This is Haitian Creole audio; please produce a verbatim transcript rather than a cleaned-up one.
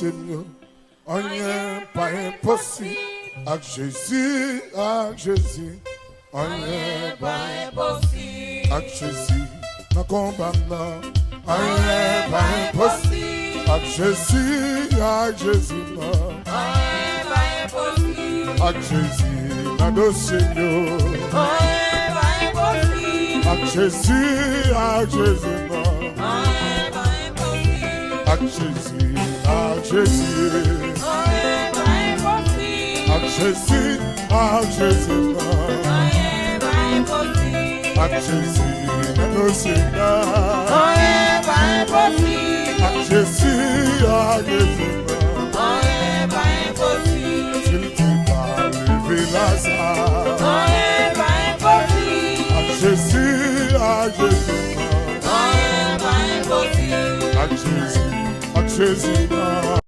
Senyè. Anyen pa enposib ak Jezi, ak Jezi. Anyen pa enposib ak Jezi nan konba m nan. Anyen pa enposib ak Jezi, ak Jezi nan. Anyen pa enposib ak Jezi nan dosye m yo. Anyen pa enposib ak Jezi, ak Jezi nan. Anyen pa enposib ak Jezi, ak Jezi. Anyen pa enposib ak Jezi, ak Jezi nan. Anyen pa enposib ak Jezi nan dosye m nan. Anyen pa enposib ak Jezi, ak Jezi nan. Anyen pa enposib. Si l te ka leve Laza. Anyen pa enposib ak Jezi, ak Jezi nan. Anyen pa enposib ak Jezi, ak Jezi nan.